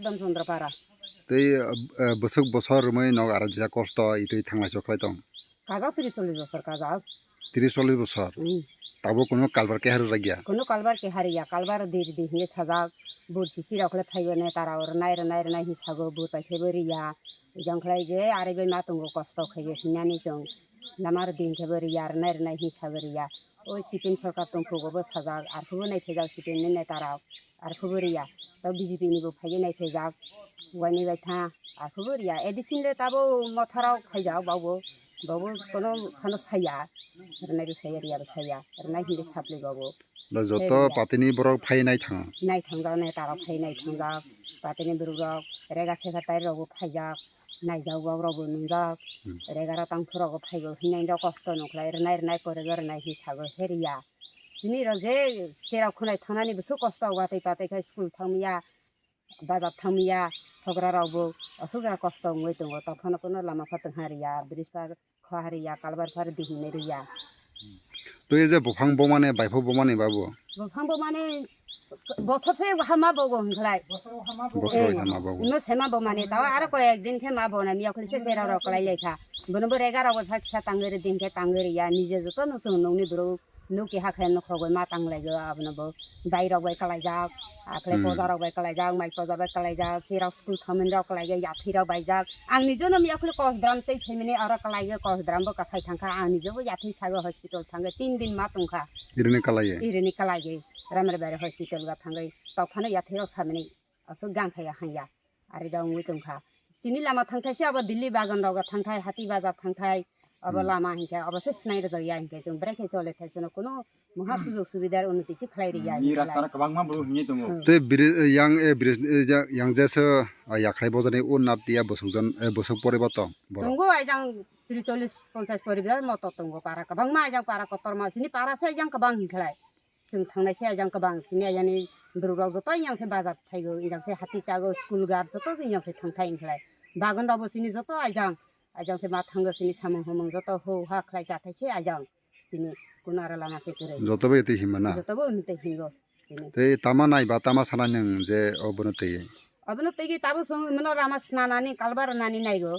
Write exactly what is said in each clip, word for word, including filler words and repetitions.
Dam Chandra Para. Tei, eh, bwswk bosor rwmwi nok aro jesa kosto itwi thanglai sok khlai tong. Kajak tris chollish bosor kajak. Tris chollish bosor. Hmm. Tabo kuno kalbar keha rwjak ya. Kuno kalbar keha rwya, kalbar di di hinwi sajak. Bur sisi rok le phaibo ne tara or nai rwnai rwnai hinwi sago, bur pai khaibo rwya. Jang khlai je ari bai ma tongo kosto khaibo hinani chwng. Lamar din khebo rwya, rwnai rwnai hinwi sago rwya. O C P M sorkar tongphugo bo sajak, arphubo naiphejak C P M ni neta rok, arphubo rwya. To B J P ni bo phaiwi naiphejak, uaini bai tha, arphubo rwya. A D C le tabo motha rok khaijak, baobo, baobo kono khano saya, rwnai bo saya, rwya bo saya, rwnai hinwi saplai baobo. Ba joto Rega. Patini borok phai nai thang. Nai thangjak, neta rok phai nai thangjak. Patini borok rok rega secretary rok bo phaijak. Naijak bok rok bo nungjak. Hmm. Rega rok tang phuru rok bo phaibo hinwi rok kosto nukhlai rwnai rwnai kore rwnai hi sago heriya. Chini rok je cherok khwnai thangnani bwswk kosto watwi patwi khai school thangya. Bazar thangya. Thogra rok bo aswk jora kosto wngwi tongo. Tokphano kuno lama pha tongha riya. Bridge pha Khwahari ya, kalbar phar di hinwi rwya. To e je buphang bomani, baiphu bomani babu? Buphang bomani bosor se ha ma bogo hwnkhlai. Bosor Eh, ha ma bogo. Ino se ma bomani, tao aro koyek din khe ma bona, miya khuli se sera rok kalai lai kha. Bono bo rega rok bai phak sa tangwi ri din khe tangwi ri ya, nije joto no chwng nungni bwrwi nuk keha khe nok rok bai ma tang lai go, abono bo bai rok bai kalai jak. Akhle Hmm. Poja rok bai kalai jak, mai poja bai kalai jak, cherok school thomani rok kalai jak, yathwi rok bai jak. Ang nijo no miya khuli kos dram tei phaimani oro kalai jak, kos dram bo kasai thang kha. Ang nijo bo yathwi sago hospital thang khe tin din ma tong kha. Irini kalai ye? Irini kalai ye. Ramrebari hospital ga thang khe tok phano yathwi rok samani aswk gang thai ya hang ya. Ari rok wngwi tong kha. Chini lama thang thai se abo Delhi bagan rok thang thai, hati bazar thang thai. Abo Hmm. Lama hinkhe abo se sinai rwjak ya hinkhe chwng bwrwi khe chole thai chwngno kuno Moha sujog subidar unnoti se khlai ri ya, Ni rasta no kwbangma bwrwi hwnwi tongo. Hmm. Tei biri-, yang, eh, biri-, eh, ya-, yang jeso, ah, yakhrai bojani o nat ya bosok jon, eh, bosok poriba tong borok. Tongo aijang tricholish ponchas poribar moto tongo para kwbangma aijang para kotorma sini para se aijang kwbang hinkhlai. Chwng thangnai se aijang kwbang sini aijani borok rok joto yang se bazar thaigo, yang se hati chago, school gar joto yang se thang thai hinkhlai. Bagan rok bo sini joto aijang, aijang se ma thango sini samung humung joto ho ha khlai cha thai se aijang. Sini kuno aro lama se kwrwi. Joto bai twi hima na? Joto bo hwnwi twi hingo sini. Tei tama nai ba tama sana nwng je obono twi? Obono twi tabo chwng mano lama snanani kalbar nani naigo.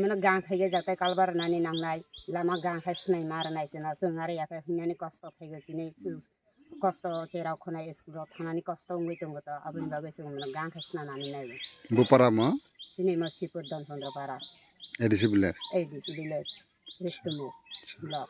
Mano gang khai ge jatai kalbar nani nangnai. Lama gang khai snai mar nai sino chwng aro yakhe hwnani kosto phaigo sini. Su-, kosto cherok khonai school rok thanani kosto wngwi tongo to. Aboni bagwi chwng mano gang khai snanani naigo. Bo para mo? Sini mo Sipur Don Chandra para. A D C village? A D C village. Ristumu. Acha. Block.